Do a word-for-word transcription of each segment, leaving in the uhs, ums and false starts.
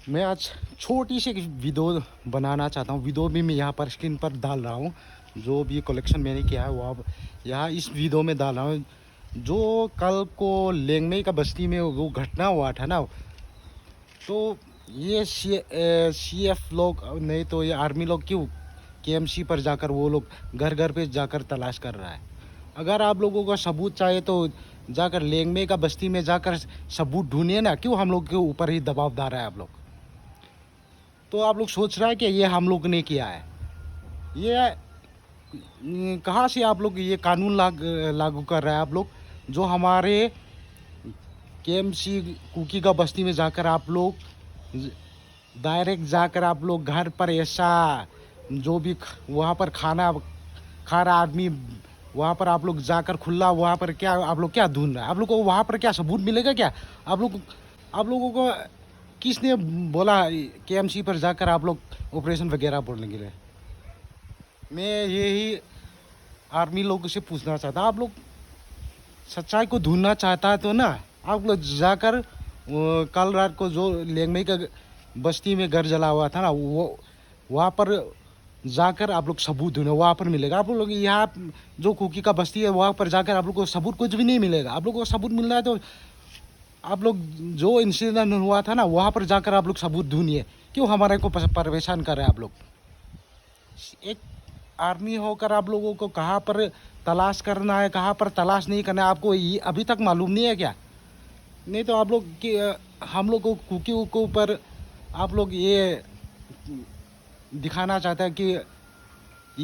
मैं आज छोटी सी एक वीडियो बनाना चाहता हूँ। वीडियो भी मैं यहाँ पर स्क्रीन पर डाल रहा हूँ। जो भी कलेक्शन मैंने किया है, वो अब यहाँ इस वीडियो में डाल रहा हूँ। जो कल को लेंगमेई का बस्ती में वो घटना हुआ था ना, तो ये सी, सी एफ लोग, नहीं तो ये आर्मी लोग क्यों के एम सी पर जाकर, वो लोग घर घर पे जाकर तलाश कर रहा है? अगर आप लोगों को सबूत चाहिए, तो जाकर लेंगमेई का बस्ती में जाकर सबूत ढूंढिए ना। क्यों हम लोग के ऊपर ही दबाव डाल रहा है आप लोग? तो आप लोग सोच रहा है कि ये हम लोग ने किया है। ये, न, कहाँ से आप लोग ये कानून लाग-, लागू कर रहा है आप लोग, जो हमारे के एम सी कुकी का बस्ती में जाकर आप लोग, डायरेक्ट जाकर आप लोग घर पर ऐसा, जो भी ख-, वहाँ पर खाना खा रहा आदमी, वहाँ पर आप लोग जाकर खुला, वहाँ पर क्या आप लोग क्या ढूंढ रहा है? आप लोग को वहाँ पर क्या सबूत मिलेगा क्या? आप लोग, आप लोगों को किसने बोला के एम सी पर जाकर आप लोग ऑपरेशन वगैरह बोलने के लिए? मैं यही आर्मी लोगों से पूछना चाहता, आप लोग सच्चाई को ढूंढना चाहता है तो ना, आप लोग जाकर, अ, कल रात को जो लेंगमेई का बस्ती में घर जला हुआ था ना, वो, वहाँ पर जाकर आप लोग सबूत ढूंढो, वहाँ पर मिलेगा। आप लोग यहाँ जो कुकी का बस्ती है, वहाँ पर जाकर आप लोग को सबूत कुछ भी नहीं मिलेगा। आप लोग को सबूत मिलना है तो आप लोग जो इंसिडेंट हुआ था ना, वहाँ पर जाकर आप लोग सबूत ढूंढिए। क्यों हमारे को पस-, परेशान कर रहे हैं आप लोग? एक आर्मी होकर आप लोगों को कहाँ पर तलाश करना है, कहाँ पर तलाश नहीं करना है, आपको ये अभी तक मालूम नहीं है क्या? नहीं तो आप लोग कि, अ, हम लोग को कुकी के ऊपर आप लोग ये दिखाना चाहते हैं कि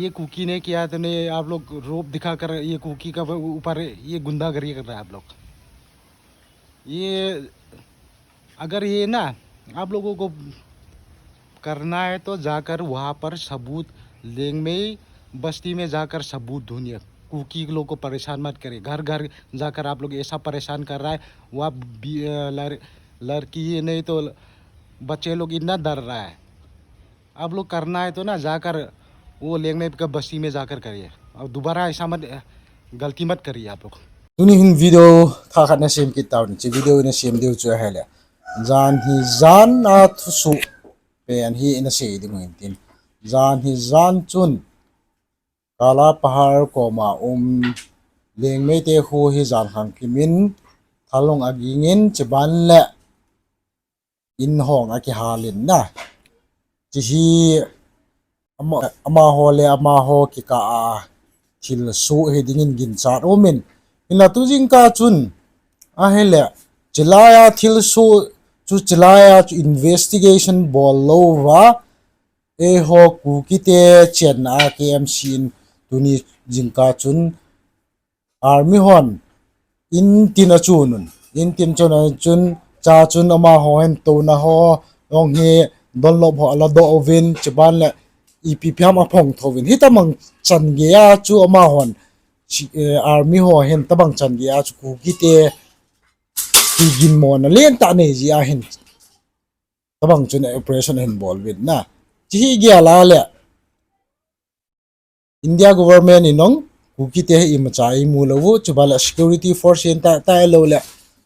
ये कुकी ने किया, तो नहीं, आप लोग रोब दिखाकर ये कुकी का ऊपर ये गुंडागर्दी कर रहे हैं आप लोग। ये, अगर ये ना आप लोगों को करना है तो जाकर वहाँ पर सबूत, लेंगमेई बस्ती में जाकर सबूत ढूंढिए। कुकी लोग को परेशान मत करिए, घर घर जाकर आप लोग ऐसा परेशान कर रहा है, वहाँ बी-, अ, लड़-, लड़की नहीं तो बच्चे लोग इतना डर रहा है। आप लोग करना है तो ना जाकर वो लेंगमेई का बस्ती में जाकर करिए, और दोबारा ऐसा मत, गलती मत करिए आप लोग। Tuni hin video thakhat na sem kit tauvin, hiche video ina sem diu chu ahile, jan hi jan a thusoh pen hi ina sei ding u hin tin. Jan hi jan chun Kala Pahar koma um Lengmei te khu hi jan khangkim in thalung aging in, chiban le in hong akihal in na. Hiche hi ama, amaho le amaho kikah a thilsoh hi ding in ginchat um in. Hinla tu jingkah chun ahile, hiche lai a thilsoh chu, hiche lai a chu investigation bol lou va, eiho Kuki te chenna a K M C in tuni jingkah chun army hon in tin achun un. In tin chun achun, chua chun amaho hin touna ho, hong hi donlop ho ala doh uvin, chiban le ipi ipi ham aphong tho uvin. Hitabang chan gei a chu amahon, chi-, eh, army ho hin tabang chan gei a chu Kuki te hi ginmona lentah nei jeh a hin tabang chun operation ahin bol uvin na. Hiche hi gel a le India government in jong Kuki te hi imacha eimu lou u, chuban le security force in tah, tah lou le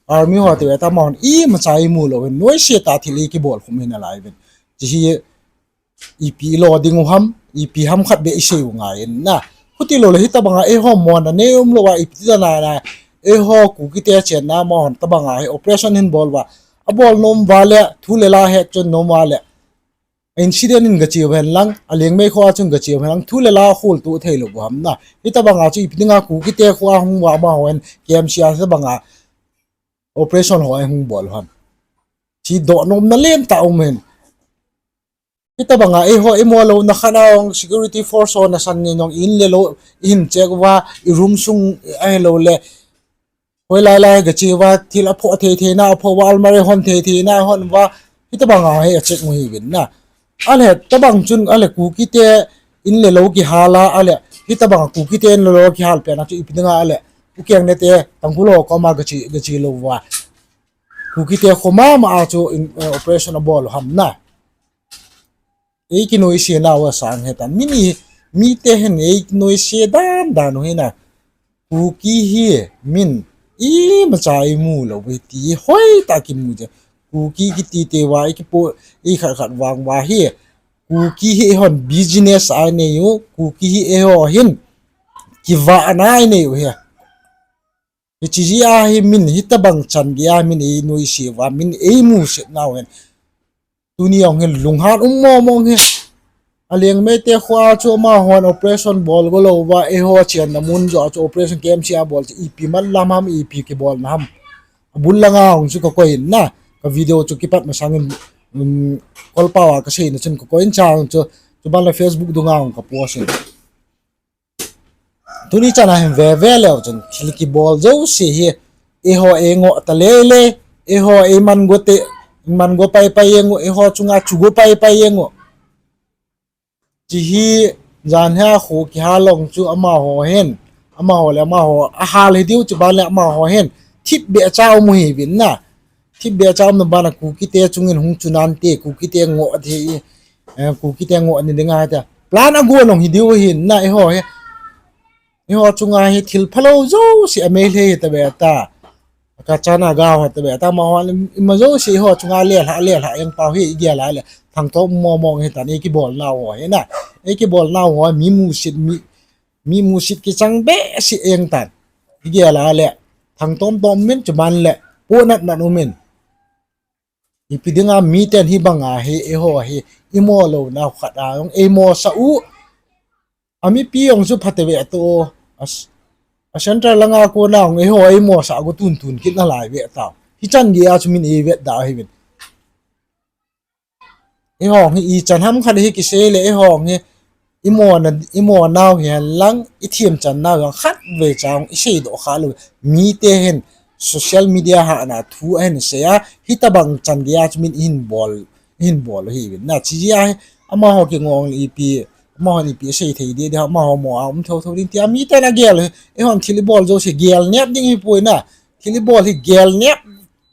army ho te ve tah amahon imacha eimu lou u, noise tah thil hi kibol khum hi nalai uvin. Hiche hi ipi ilo ding u ham, ipi ham khat beh isei u ngai in na. Chuti lou le hitabang a eiho mona nei um lou a ipi ti dan a na, eiho Kuki te chenna amahon tabang a hi operation ahin bol uva, abol nom uva le thu le la het chun nom uva le incident in gache u hen lang, a Lengmei kho a chun gache u hen lang, thu le la kholtoh thei lou u ham na. Hitabang a chu ipi dinga Kuki te kho a hung uva amaho hin K M C a hitabang a operation ho ahung bol u ham. Hiche dohnomna lentah um in. Hitabang a eiho imo louna khat a jong security force ho nasan in jong in le lou ihin check uva, i room sung ahilou le hoilai lai gache uva, thil aphoh thei thei na aphoh uva, almirah hon thei thei na hon uva, hitabang a hi acheck u ahi uvin na. Ale tabang chun ale Kuki te in le lou kihal a, ale hitabang a Kuki te in le lou kihal pen a chu ipi dinga ale U Keng ne te Tangkhul ho koma gache, gache lou uva, Kuki te kho mama a chu in, eh, operation abol u ham na. Ei kinoise nau asang heta. Mi ni, mite hin ei kinoise dan dan u hi na. Kuki hi min imacha eimu lou u hi ti hoitah a kimu je. Kuki kiti te va, i kipo, i khat khat vang va hi. Kuki hi eihon business a i nei u, Kuki hi eiho hin kivahna a i nei u hi. Hiche jeh a hi min hitobang chan gei a min ei nuisat uva, min ei musit nau hin. Tuni jong hin lunghan um mong mong hi. Aleng Meitei khoa chu amahon operation bol go lou uva, eiho chenna mun joh chu operation K M C a bol chu ipi mat lam ham, ipi kibolna ham. Abul langa hung chu ka koi in na, ka video chu kipat masang in, um, kolpau a ka seina chun ka koi in chang chu, chuban le Facebook dunga hung ka post in. Tuni chan a hin ve ve leu chun thil kibol jouse hi, eiho ei ngoh ta lele, eiho ei man go te, man go pai pai jeng u, eiho chunga chu go pai pai jeng u. Hiche hi jan hi a kho kihal long chu amaho hin, amaho le amaho ahal hi diu, chuban le amaho hin thipbeh cha um u hiuvin na. Thipbeh cha umna bana Kukite chungin hung chu nante, Kukite ngoh thei, eh, Kukite ngoh ni dinga tia plan agon long hi diu ahin na, eiho hi. Eiho chunga hi thil phalou jouse a Meitei hi ta be ta. Ka chana ga ho ta be ta, amaho ima jouse eiho chunga lelha, lelha jeng pau hi i gel a le. Thangtom mong mong hi tan, ei kibolnau ho hi na. Ei kibolnau ho mi musit, mi, mi musit kichang behseh jeng tan. I gel a le. Thangtom tom min chuban le. Ponat nat umin. Ipi dinga miten hibanga hi, eiho hi, imo louna khat a jong, eimo sah u. Amipi jong chu phate ve to, a, a central langa kona jong, eiho, eimo sah go tun tun kit nalai ve tau. Hichan gei a chu min ei vet da hiuvin. Eiho hi ichan ham khat hi kisei le, eiho hi, imo na, imo nau hi hen lang, i thiem chan nau jong khat ve chang, i seidoh kha lou. Mite hin, social media hahna thu ahin sei a, hitobang chan gei a chu min ihin bol, ihin bol u hiuvin. Na, hiche jeh a hi, amaho kingong le ipi, amaho ipi sei thei ding, ding, amaho mo a um thou thou ding, tia miten agel u hi, eihon thil ibol jouse gel nep ding hipoi na, thil ibol hi gel nep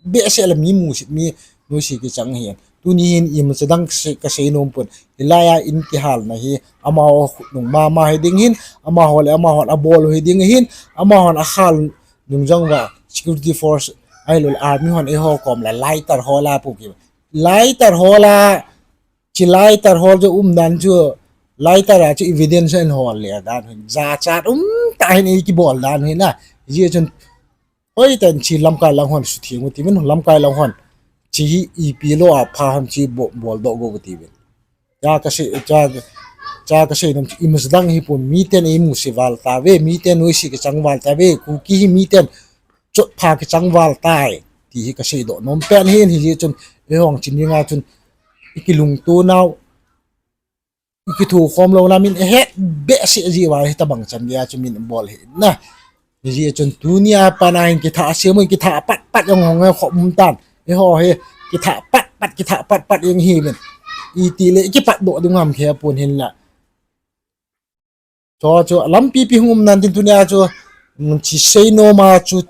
behseh le mi musit, mi nuisat kichang ahin. Tuni hin imacha dang ka sei, ka sei nom pon. Hilai a in kihalna hi, amaho khutnung mama hi ding hin, amaho le amahon abol u hi ding hin, amahon akhal nung jong uva, security force, ahilou le army hon eiho kom la lighter hol a pu ki. Lighter hol a, hiche lighter hol chu um dan chu, lighter a chu evidence ahin hol le dan hin. Jachat um tah hin ei kibol dan hin na. Hijeh chun, hoitah in hiche lamkai lang hon sutheng u tiuvin, lamkai lang hon. Hiche hi ipi lou a pha ham hiche bo-, boldoh go u tiuvin. Cha ka sei, cha, cha ka sei nom chu imacha dang hipon, miten ei musit val tauve, miten nuisat kichang val tauve, Kuki hi miten chotpha kichang val tai, ti hi ka seidoh nom pen hin, hijeh chun, eihon hiche dinga chun, i kilungto nau, i kithukhom louna min ahet behseh jeh uva hitobang chan gei a chu min bol hi na. Hijeh chun tunia pat a hin kithah sem u, kithah pat pat jong hung he khop um tan. Eiho hi kithah pat pat, kithah pat pat jong hiuvin. Itile i kipatdoh ding ham khe pon hin la. Chu chu lampi pi hung um nan tin tunia chu, mm, hiche sei nom a chu,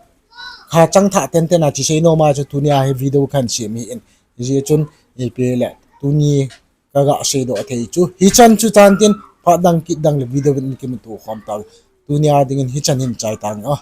kha chang thah tenten a hiche sei nom a chu tunia hi video kahin sem hi in. Hijeh chun ipi le tuni kaga seidoh thei chu hichan chu tan tin, phat dang kit dang le video in kimuto khom tau. Tunia dingin hichan hin chai tange o.